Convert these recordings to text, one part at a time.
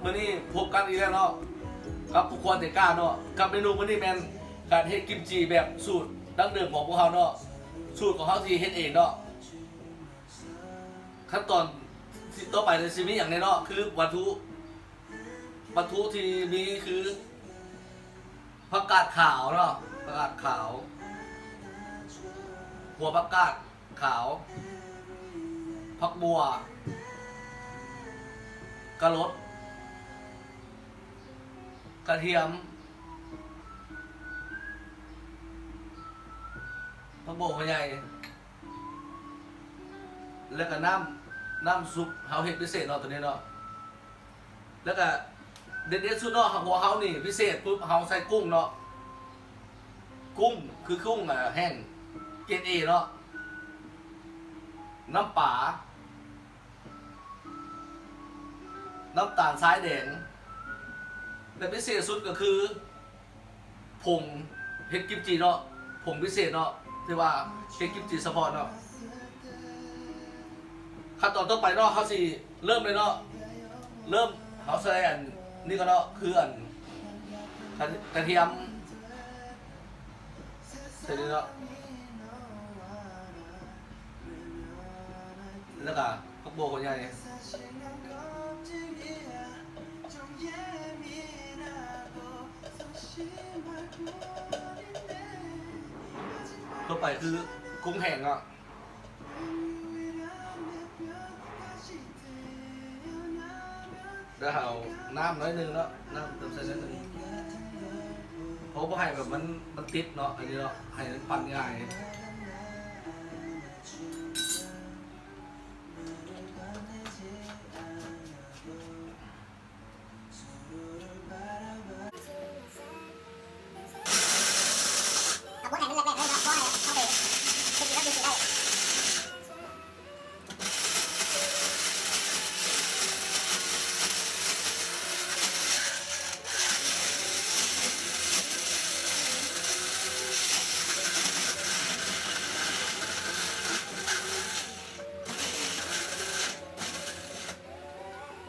ມື້ນີ້ພົບກັນອີກແລ້ວເນາະ ກັບຄອບຄົວເຕກາເນາະ ກັບເມນູມື້ນີ້ແມ່ນການເຮັດກິມຈິແບບສູດດັ້ງເດີມຂອງພວກເຮົາເນາະ ສູດຂອງເຮົາທີ່ເຮັດເອງເນາະ. ຂັ້ນຕອນທີ່ຕໍ່ໄປເລີຍຊິມີຫຍັງແດ່ເນາະ ຄືວັດຖຸ ວັດຖຸທີ່ມີຄືຜັກກາດຂາວເນາະ ຜັກກາດຂາວ ຫົວຜັກກາດຂາວ ຜັກບົ່ວ ກະລົດ ກະທຽມ ຜັກບົ່ວຫົວໃຫຍ່ ແລ້ວກະນ້ຳ ນ້ຳຊຸບເຮົາເຮັດພິເສດເນາະ ໂຕນີ້ເນາະ. ແລ້ວກະເດັດໆສຸດເນາະ ຂອງພວກເຮົານີ້ພິເສດປຸບ ເຮົາໃສ່ກຸ້ງເນາະ ກຸ້ງຄືກຸ້ງ ອາ ແຫ້ງເກຣດເອເນາະ ນ້ຳປາ ນ້ຳຕານຊາຍແດງ ແລະ ພິເສດສຸດກໍຄື ຜົງເຮັດກິມຈິເນາະ ຜົງພິເສດເນາະ ທີ່ວ່າເຮັດກິມຈິສະເພາະເນາະ. ຂັ້ນຕອນຕໍ່ໄປເນາະ ເຮົາຊິເລີ່ມເລີຍເນາະ ເລີ່ມ ເຮົາໃສ່ອັນນີ້ກ່ອນເນາະ ຄືອັນກະ ກະທຽມ ໃສ່ນີ້ເນາະ ແລ້ວກະຜັກບົ່ວຫົວໃຫຍ່ ຕໍ່ໄປຄືກຸ້ງແຫ້ງເນາະ ແລ້ວເຮົາເອົານ້ຳໜ້ອຍໜຶ່ງເນາະ ນ້ຳເຕີມໃສ່ໜ້ອຍໜຶ່ງ ເພາະບໍ່ໃຫ້ແບບມັນ ມັນຕິດເນາະ ອັນນີ້ເນາະ ໃຫ້ມັນປັ້ນງ່າຍ. ເອົາບົດໃຫ້ມັນແຫຼກໆເລີຍເນາະ ບໍ່ໃຫ້ເຂົ້າໄປເຮັດກິນແລ້ວຢູ່ຊິໄດ້. ສຳ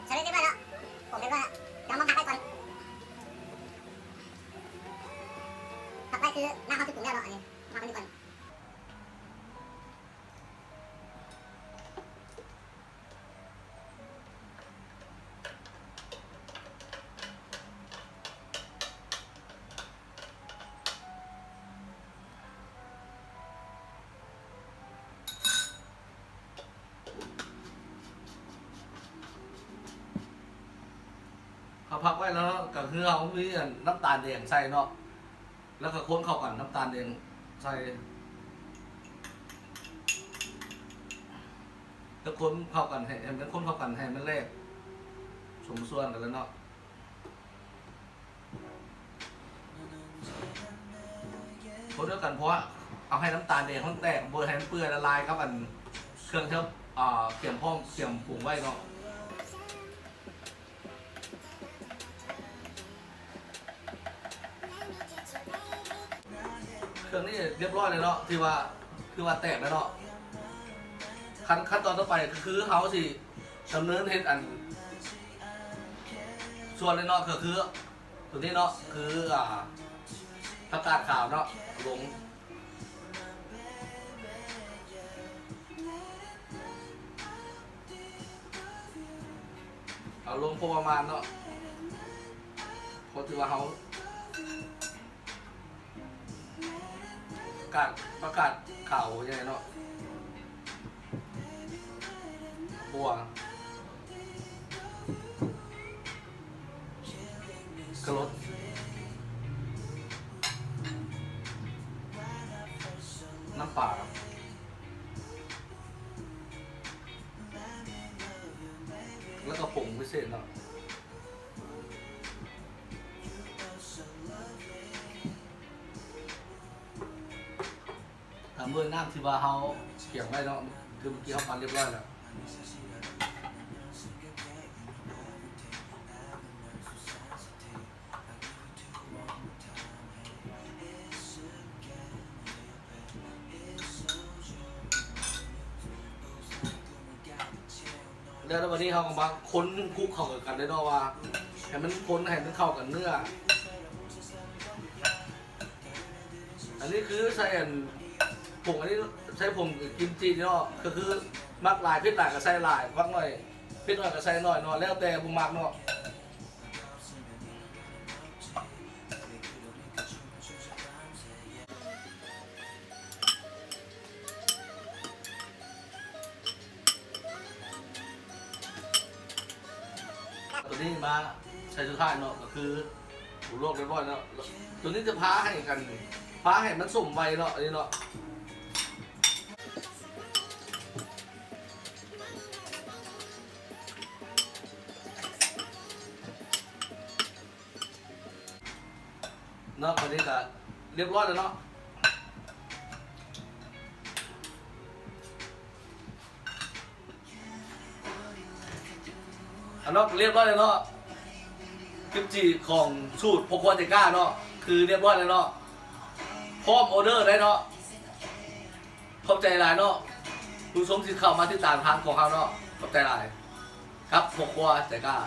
ເລັດຮຽບຮ້ອຍແລ້ວ ຜົງຮຽບຮ້ອຍແລ້ວ ດຽວມາພັກໄວ້ກ່ອນ ພັກໄວ້ຄືນ້ຳເຮົາຊິປຸງແລ້ວເນາະ ອັນນີ້ພັກໄວ້ນີ້ກ່ອນ. ເຮົາພັກໄວ້ແລ້ວ ກໍຄືເຮົາມີອັນນ້ຳຕານແດງໃສ່ເນາະ ແລ້ວກໍຄົນເຂົ້າກັນ ນ້ຳຕານແດງໃສ່ ແລ້ວຄົນເຂົ້າກັນໃຫ້ ໃຫ້ມັນຄົນເຂົ້າກັນ ໃຫ້ມັນແຫຼກສົມສ່ວນກັນແລ້ວເນາະ. ຄົນດຽວກັນ ເພາະວ່າເອົາໃຫ້ນ້ຳຕານແດງມັນແຕກ ບໍ່ໃຫ້ມັນເປື່ອຍລະລາຍກັບອັນເຄື່ອງທີ່ເຮົາ ອ່າ ກຽມພ້ອມ ກຽມປຸງໄວ້ເນາະ. ເຄື່ອງນີ້ຮຽບຮ້ອຍແລ້ວເນາະ ຖືວ່າ ຖືວ່າແຕກແລ້ວເນາະ. ຂັ້ນ ຂັ້ນຕອນຕໍ່ໄປກໍຄືເຮົາຊິດຳເນີນເຮັດອັນ ສ່ວນເລີຍເນາະ ກໍຄື ຕົວນີ້ເນາະ ຄື ອ່າ ຜັກກາດຂາວເນາະ ລົງ ເອົາລົງພໍປະມານເນາະ ເພາະຖືວ່າເຮົາ ກາດ ຜັກກາດຂາວໃຫຍ່ເນາະ ບົວ ກະລົດ ນ້ຳປາ ແລ້ວກໍຜົງພິເສດເນາະ. ຕາມດ້ວຍນ້ຳທີ່ວ່າເຮົາກຽມໄວ້ເນາະ ຄືເມື່ອກີ້ເຮົາປັ່ນຮຽບຮ້ອຍແລ້ວ. ແລ້ວບັດນີ້ເຮົາກໍມາຄົນ ຄຸກເຂົ້າກັນເລີຍເນາະ ວ່າໃຫ້ມັນຄົນ ໃຫ້ມັນເຂົ້າກັນເນື້ອ. ອັນນີ້ຄືໃສ່ອັນຜົງ ອັນນີ້ໃສ່ຜົງກິມຈິເນາະ ກໍຄືມັກຫຼາຍເຜັດຫຼາຍກໍໃສ່ຫຼາຍ ມັກໜ້ອຍເຜັດໜ້ອຍກໍໃສ່ໜ້ອຍເນາະ ແລ້ວແຕ່ຜູ້ມັກເນາະ. ຕົວນີ້ມາໃສ່ສຸດທ້າຍເນາະ ກໍຄື ໂອ້ ລວກຮຽບຮ້ອຍແລ້ວ. ຕົວນີ້ຈະພາໃຫ້ກັນ ພາໃຫ້ມັນສົມໄວເນາະ ອັນນີ້ເນາະ. ເນາະ ບັດນີ້ກໍຮຽບຮ້ອຍແລ້ວເນາະ. ອັນເນາະ ຮຽບຮ້ອຍແລ້ວເນາະ ກິມຈິຂອງສູດພໍ່ຄົວໃຈກ້າເນາະ ຄືຮຽບຮ້ອຍແລ້ວເນາະ ພ້ອມອໍເດີໄດ້ເນາະ. ຂອບໃຈຫຼາຍເນາະ ຜູ້ຊົມທີ່ເຂົ້າມາຕິດຕາມທາງຂອງເຮົາເນາະ ຂອບໃຈຫຼາຍ ກັບພໍ່ຄົວໃຈກ້າ.